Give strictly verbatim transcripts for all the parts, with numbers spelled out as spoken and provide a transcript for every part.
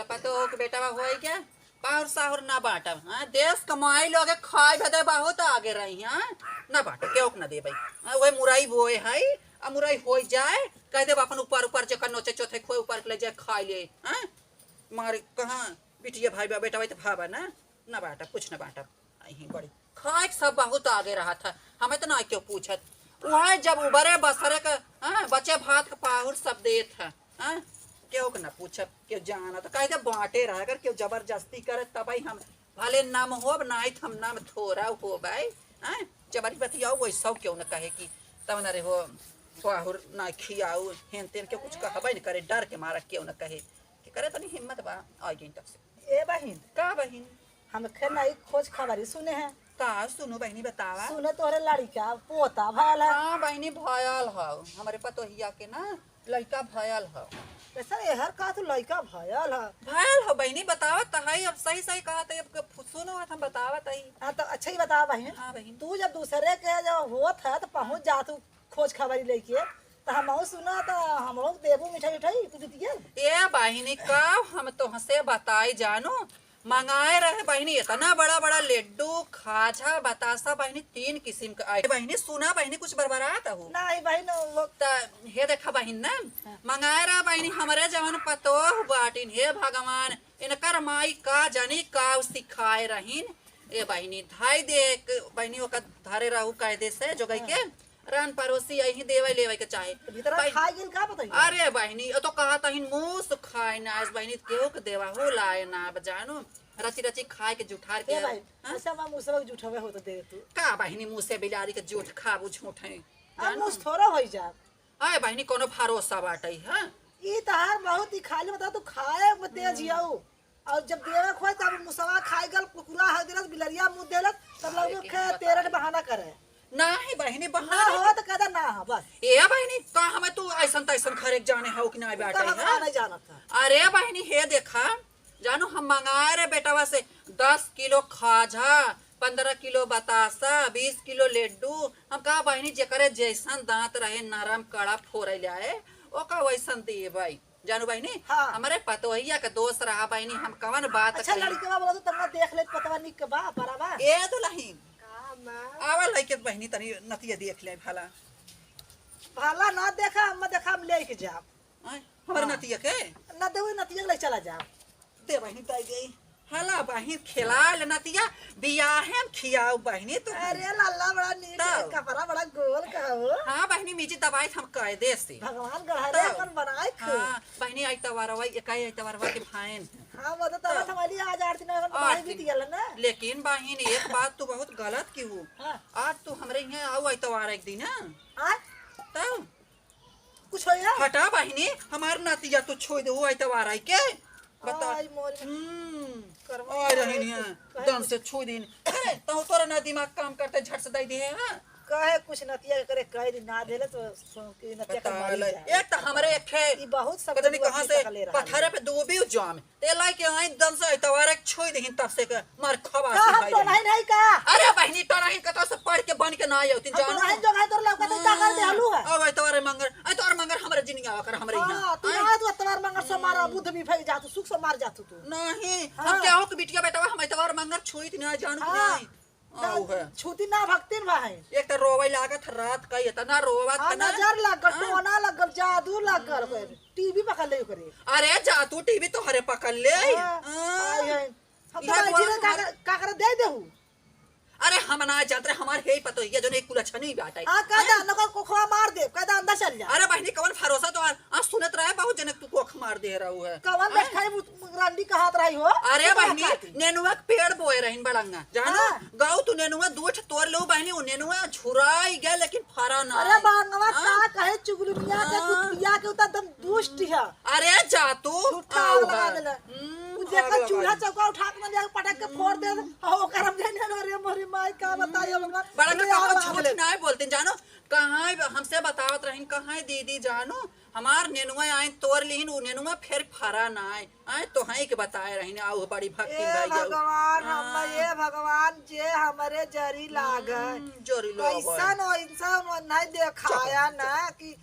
पतोह के बेटवा होई के पाहुर साहुर ना बाँटब, हाँ? देश कमाई लोगे खाए बदे बहुत आगे रही, हाँ? ना बाँटब, केहू के ना देबै। हाँ, वही मुरई बोए है, आ मुरई होई जाए, कह देब अपन ऊपर ऊपर जेकर नोचे चोथे खोए ऊपर के ले जाए खाए ले, हाँ? मारे कहाँ बिटिया भाई बा, बेटवा तो भावा ना, ना बाँटब, कुछ ना बाँटब। अहीं बड़ी खाए के सब बहुत आगे रहत है, हमें तो ना केहू पूछत। वह जब उबरे बसरे के, हाँ, बचे भात के पाहुर सब देत है, हाँ, केहू के ना पूछब, केहू जानत। कह दे बाँटे रहे, अगर केहू जबरदस्ती करे तबही हम भले नम होब, नाहीं त हम नम थोरा होबै, हाँ, जबरी बतियाओ वही सब केहू न कहे कि तब न रे हो पाहुर ना खियाऊ, हेन तेन के कुछ कहबै न करे, डर के मारा केहू न कहे। के करे तनी हिम्मत बा, आ गई तब से। ए बहिन, का बहिन? हम खेर ना एक खोज खबरी सुने हैं। का सुनू बहिनी, बतावा। सुने तोहरे लड़िका पोता भयल है। हाँ बहिनी, भयल हौ, हमरे पतोहिया के ना लइका भयल हौ। कैसा एहर का तू लइका भयल है? भयल हौ बहिनी, बतावत त हई, अब सही सही कहत हई, अब क-, सुनो हम बतावत हई। हाँ तो अच्छा ही बतावा बहिन। हाँ बहिन। तू जब दूसरे के जब होत है तो पहुँच जा तू खोज खबरी लेके, त हमहू सुना, त हमहू देबू मिठाई उठाई, तू जीतिया। ए बहिनी, का हम तोहसे बताई जानू, मंगाए रहे बहिनी इतना बड़ा बड़ा लड्डू, खाजा, बतासा बहिनी, तीन किस्म के आए। बहिनी सुना बहिनी, कुछ बरबरात हो। नहीं बहिन, वो त हे देखा बहिन ना, हाँ। मंगाए रहा बहिनी, हमरे जवन पतोह बाटिन, हे भगवान, इनकर माई का जानी का सिखाए रहिन। ए बहिनी, धाई दे एक बहिनी ओका धरे रहू कायदे से जोगाई के। हाँ। रान पड़ोसी यही देवे लेवे के चाहे। तो भीतरा भाई, खाए गेल का बताइए? अरे बहिनी, ओ तो कहत हइन मूस खाए ना, आज बहिनी केहू के देवा हो लाए ना, अब जानू, रची रची खाए के जुठार के। ए भाई, हाँ? अच्छा, माँ मूसवा के जुठावे हो तो दे तू। का बहिनी, मूसे बिलारी के जूठ खाबू झूठ है, आ, जानू? मूस थोड़ा होई जा। अरे बहिनी, कोनो भरोसा बाटई, हाँ? ई तहार बहुत ही खाली बता, तू खाए में तेज हम्म। हियाऊ। और जब देवे खोए तब मुसवा खाए गल, कुकुरा हग देलस, बिलरिया मुँह देलस, तब अरे लगू के खे हम तेरठ बताई। बहाना करे। नाही बहिनी, ना बहाना हो तो कदा ना हो, बस। ए बहिनी, का हमें तू ऐसन तैसन खरे के जाने हो कि नाही तब बाटे, हम हाँ? नहीं जानत था। अरे बहिनी, हे देखा, जानू हम मंगाए रहे बेटवा से दस किलो खाजा, पन्द्रह किलो बतासा, बीस किलो लड्डू। हम कहा बहिनी, जेकरे जैसन दांत रहे, नरम कड़ा फोरे लाए, ओका वैसन देबै। जानू बहिनी, हाँ। हमरे पतोहिया के दोस्त रहा बहिनी, हम कवन बात अच्छा, कही? लड़िकवा बोला तो तन्ना देख ले, पतवा निक के बा, बड़ा बा। ए दुलहिन, का माँ? आवा लइके बहिनी तनी नतिया देख ले भला। भला ना देखा, हम देखा, हम लेके जाब। आय, हमरे हाँ। नतिया के? ना देवे, नतिया के ले चला जाब। दे बहिनी, ताई गई। हला बहिन, खिलाए ले नतिया, बियाहे में खियाऊ बहिनी तू। अरे लल्ला, बड़ा नीक तब। है, कपड़ा बड़ा गोल का हो। हाँ बहिनी, मिजी दबाई हम कायदे से। भगवान गढ़ा रे तब। अपन बनाए खूब। हाँ बहिनी, आइतवारवा, एकाई आइतवारवा के भाइन है। हाँ, वो तो तब तब। हमारी आज आठ दिन अपन आठ भाई बीत दिन। गया ना। लेकिन बहिन, एक बात तू बहुत गलत की हूँ। हाँ। आज तू हमरे यहाँ आऊ आइतवार एक दिन, हाँ? हाँ? तब। कुछ हो यार? हटा बहिनी, हमार नतिया तो छोड़ दे, वो आइतवार आई के। बता। आई मोर हम्म। करवा आई रही नहीं है, कहे दन कुछ से छोड़ दिन। अरे, तो तोरा ना दिमाग काम करते, झट से दे दे, हाँ? कहे कुछ नतिया करे, कह दी ना देले तो सो-, कि नतिया का बता मारी ले। जाए। एक तो हमरे एक है, ई बहुत सब पता नहीं दुआ कहाँ की से तकले रहा। पत्थरे पे दो भी जाम। ते लाई के आई दन से आइतवार एक छोड़ देहिन तब से के मार खबा का से हम भाई तो रही। नहीं, नहीं का? अरे बहिनी, तो नहीं कतो से पढ़ के बन के ना आयो, तीन हम तो जानू। नहीं जो है तोर लौका तो का कर दे हलू है। अब आइतवार मंगर, आइतवार मंगर हमरे जिनिया आवा कर हमरे यहाँ। हाँ, तू आय। ना तू अतवार मंगर सोमार हम्म। बुध भी भई जा तू, सुख सोमार जा तू तू। नहीं, हाँ। हम क्या हो कि बिटिया बेटवा हम आइतवार मंगर छोइत ना जानू कि हाँ। नहीं। ना, आऊ है। छुट्टी ना भक्तिन भाई। एक तो रोवे लागत रात का, इतना रोवत हाँ, ना। नजर लगल, हाँ। टोना लगल, जादू लगल, हम्म। टीवी पकड़ ले ओकरे। अरे जादू टीवी तोहरे पकड़ ले। हाँ, हाँ। आई है। हम इहे तो बोला जी ने का तुम्हारे कर, का कर दे देहू। अरे हम ना जानत रहे, हमार हे पतो, ये जो नहीं कुलछनी बाटे। हाँ, कह दे, हाँ? न को कोखवा मार दे, कह दे अंदर चल जा। अरे बहिनी, कवन भरोसा तो आज, आज सुनत रहे बहुत जने तू कोख मार दे रहू है। कवन हाँ? बैठाई रंडी कहत रही हो? अरे बहिनी, नेनुआ के पेड़ बोए रहिन बड़ंगा, जानो? हाँ। गाँव तू नेनुआ दू ठे तोड़ लो बहिनी, वो नेनुआ झुराई गया लेकिन फरा ना अरे है। बांगवा हाँ? का कहे चुगलुनिया के हाँ। गुटिया के उतर एकदम दुष्ट है। अरे जा तू, झूठा आऊ लगा है। देला। हम्म, तू देखा आग लगा चूल्हा दे। चौका उठा के ना जाके पटक के फोड़ दे। हम्म। हाँ, ओकर हम जाने ना रे मोरी माई का बताई हम लोग। बड़ा अरे का आग कुछ लगा देला। नहीं बोलते जानो, कहाँ हमसे बतावत रहिन, कहाँ दीदी जानो, हमार नेनुआ आइन तोड़ लिहिन, उ नेनुआ फेर फरा ना आए। आए तो हैं के बताए रहिन, आऊ बड़ी भक्ति ए भई जाऊ। भगवान, हम हाँ। ए भगवान, जे हमरे जरी लागे। हम्म, जरी लागे। ऐसन, ऐसन नहीं देखाया चुप, ना चुप। कि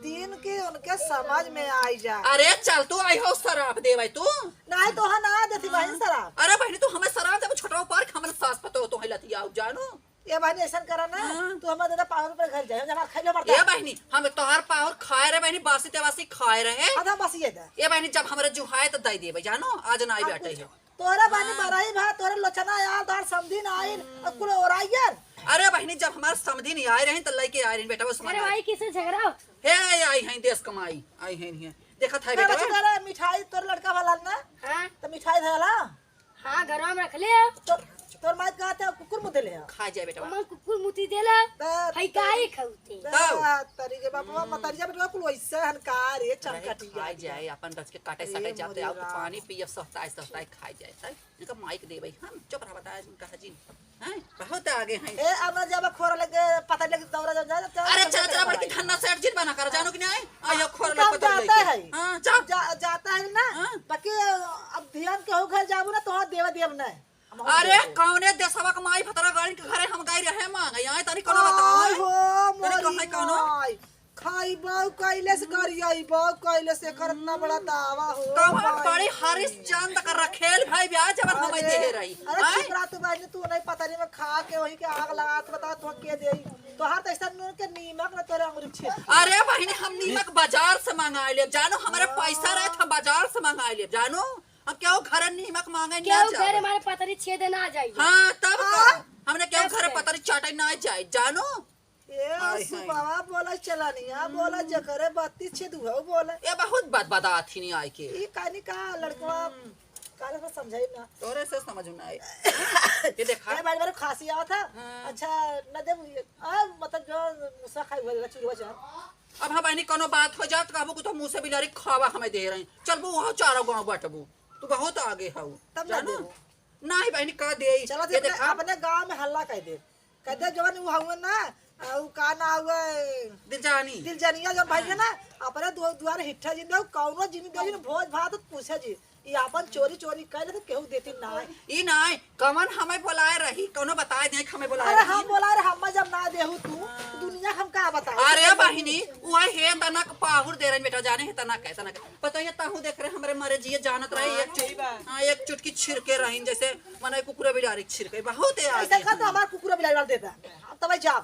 दिन के उनके समझ में आई जा। अरे चल, तू आई हो शराब देवे तू। नहीं तो है ना देती बहिन शराब। अरे बहिनी, तू हमें शराब देबू, छोटवा पर हमरे सास पतोह तो है लतिया जानू। ए बहिनी, ऐसन करा ना, हाँ। तू हमारे दादा पाहुन पर घर जाए, हम हमार खाई लो मरता। ए बहिनी, हम तोहार पाहुन खाए रहे बहिनी, बासी तेवासी खाए रहे। आधा बासी ये दे। ए बहिनी, जब हमरे जुहाए तो दे देबे, जानो, आज ना आई हाँ, बैठे कुछ हो। तोरा बहिनी हाँ। बरई भा, तोरे लोचना आयल, तोहार समधी ना आइल, अब कुल ओराइयन। अरे बहिनी, जब हमार समधी नहीं आए रहे तो लेके आए रहे बेटा, वो अरे सामान। भाई, किससे झगड़ा हो? हे, आई हैं देश कमाई, आई हैं, हैं। देखत है ना, बेटा। बच्चा, तोरे मिठाई, तोर लड़का वाला ना? हाँ। तो मिठाई धला? हाँ, घरवा में रख ले। तो तोर माई कहते हैं, कुकुर मुँह देले है। खा जाए बेटवा। ओमन कुकुर मुती देला। त-, है त-, काहे खाउते? त-, तब। तरी के बापवा, हम्म। मतरिया बेटवा कुल वैसे हन का रे, अरे, चमकटिया खा के। जाए, अपन रच के काटे ए सटे जाते, मोरी आओ तो राम। पानी पिए, सहताए, सहताए खा जाए, तब इनका माइक देबै हम, चुप रह, बताए, इनका हजी। हैं? बहुत आगे हैं। ए, अब जब खोरा लगे, पता लगे, दौरा जब जा, जा, अरे, जा, चला, जा, चला, बड़की भाई। धन्ना सेठ जी बना कर, जानो कि नहीं? आ, ये खोरा काम लगे, पता जाता लगे। है। हाँ, जा। जा-, जाता है ना? हाँ। बाकी अब ध्यान केहू घर जाबू ना, तो देवे देव नहीं। हम अरे, जाते हैं। कौने देशवा के माई भतरा गाड़ी के घरे हम गई रहे मांगे, यहाँ तनी कोनो बताओ, आय हैं? हो, तनी मोरी कहै कोनो? माई। खाइबो कैले से, गरियाइबो कैले से, एकर इतना बड़ा दावा हो कवन भाई। बड़ी हरिश्चंद का रखेल भाई ब्याह जवन हमें अरे, देहे रही। अरे हैं? चुप रह तू बहिनी, तू नहीं पता नहीं मैं खा के वही के आग लगा के बता तू के देई। तोहार तो ऐसा नून के नीमक न तोरे अंगुरी छेद। अरे बहिनी, हम नीमक बाजार से मंगा लेब, जानो, हमरे हाँ। पैसा रहे तो हम बाजार से मंगा लेब, जानो। हम केहू घर नीमक मांगे ना केहू जाब। घर हमारे पतरी छेद ना जाई। हाँ, तब का? हाँ। हमने केहू तब घर का? पतरी चाटे ना जाए, जानो। ए, हाय, हाय। सुबावा बोला चलनिया, बोला हम्म। जकरे बत्ती छेद उहउ बोला। ए, बहुत बात बता थी नहीं आए के। ई कानी का लड़कवा हम्म। काले से समझाई ना। तोरे से समझ में ना आए। ये देखा। ए, बारी बारी खांसी आवत है। हाँ। अच्छा, न दे मुझे। आ, मतलब जो मुसा खाई हुआ चूरवा चार। अब हाँ बहिनी, कोनो बात हो जात, कहबू कि तो मुँह से बिलारी खावा हमें दे रही। चल बू, वहाँ चारों गाँव बटबू। तू बहुत आगे हऊ। तब ना जानो? देबू। नहीं बहिनी, का दे? चला ये अपने, देखा। अपने गाँव में हल्ला कर दे। कहते जवन उ हउए ना, आ, उ का ना हुआ, दिलजानी। दिलजानिया जवन भाई है ना, अपने दु-, दुआरे हिट्ठा जिन दे, कौनो जिन दे, जिन भोज भात पूछे जी। ई आपन चोरी चोरी कर ले तो केहू देती ना। ई नाय, कवन हमें बोलाए रही, कौनो बताए दे कि हमें बोलाए अरे रही। हम बोला रहे, हम जब ना देहू तू, हाँ। दुनिया हम का बताए? अरे बहिनी, वह हे तनक पाहुर दे रही बेटा, जाने हे तनक है, तनक। पता है, ताहू देख रहे, हमरे मरे जिए जानत रहे, हाँ, एक चुट-, सही बात। हाँ, एक चुटकी छिड़के रही, जैसे मने कुकुरा बिलारी छिड़के, बहुत है ऐसा आगे। कर तो हमार कुकुरा बिलारी वाला देता। अब तब जाओ।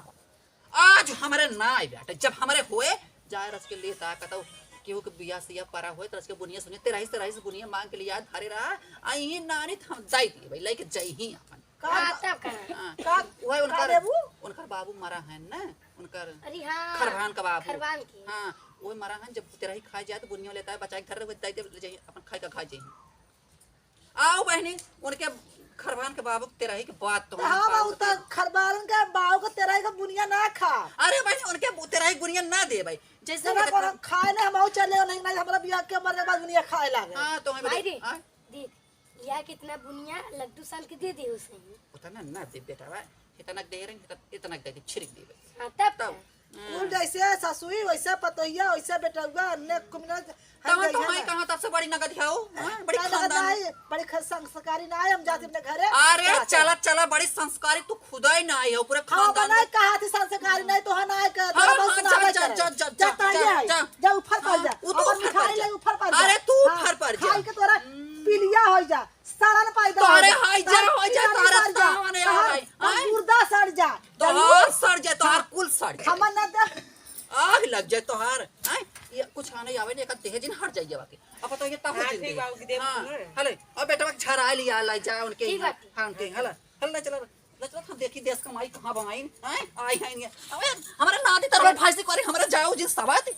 आज हमरे ना आए बेटा, जब हमरे होए, जाए रच के लेता, कतौ केहू के बिया सिया परा होए, त रच के बुनिया सुनिया, तेरही से, तेरही से बुनिया मांग के लिया, धरे रहा, आ ई नानी त हम दाई दिए भाई, लेके जाई ही अपन। का? हाँ, तब का? हाँ। का? वही का उनकर, देबू? उनकर बाबू मरा है ना, उनकर अरे हाँ, खरभान का बाबू। खरभान के। हाँ, वही मरा है, जब तेरही खाए जाए त बुनिया लेता है, बचा के धरे रहे, दाई दे, ले जाई, अपन खाए का खा जाई। आओ बहिनी, उनके खरबान के बाबू के तेरही के बात तो हाँ, हम बाबू पास तो खरबान के बाबू के तेरही के बुनिया ना खा। अरे बहिनी, उनके बु-, तेरही बुनिया ना दे भाई। जैसे जरा देखा कोनो खाए ले हम आऊ चले नहीं, नहीं हमरा बियाह के मरने के बाद बुनिया खाए लागे। हाँ, तो हमें भाई बता-, रे, हाँ? देख, या कितना बुनिया लड्डू सान के दे दे उसे। उतना ना दे बेटा भाई, इतना दे रहे, इतना, इतना दे दे, छिड़क दे भाई। हाँ, तब तब। का? कुल जैसे ससुई, वैसे पतोहिया, वैसे बेटउआ, अन्ने कुमिना तब हम तो हई कहाँ, तब से बड़ी नगद है हो, हाँ, बड़ी ना, ना, खानदान। नहीं, बड़ी ख-, संस्कारी ना है, हम जाते अपने घरे। अरे, जा, चला, जा। चला, बड़ी संस्कारी, तू खुदा ही ना आई हो, पूरे हाँ, खानदान बनाए में। कहा थी संस्कारी नहीं, तो है ना, का, हाँ, तो बस हाँ, सुनावे जा, करे। जा, जा, जा, जा, ताई जा, आई, जा। जा, ऊपर पर हाँ, जा। वो तो अपन ऊपर पर मिठाई जा। ले, ऊपर पर अरे, जा। तू हाँ, ऊपर पर जा। खाई के तोरा हम्म। पीलिया हो जा। सड़न पैदा तोहरे हो जा, हाइजा तोहर हो जा, पिटारी तोहरे सड़ जा, सावन तोहर, आवे, तोहर हैं? मुर्दा सड़ जा, तोहर जानू? सड़ जा, तोहर हाँ। कुल सड़ जा। हमर न दे। आग लग जाए तोहर, हैं? ये कुछ आने आवे नहीं, एक देह जिन हट जाइए बाकी। अब तो ये तब हाँ, जिन ठीक दे। बा, उनके देह हाँ, सुनो। हले, अब बेटवा के झरा लिया, ला जा उनके ठीक यहाँ। बात। हाँ, उनके यहाँ, हला, हला, चला, चला, हम देखी देश कमाई कहाँ बनाई, हैं? आई हैं ये। अबे, हमारे नाती तरह भाई से करी, हमारे जाओ जिन सवाती।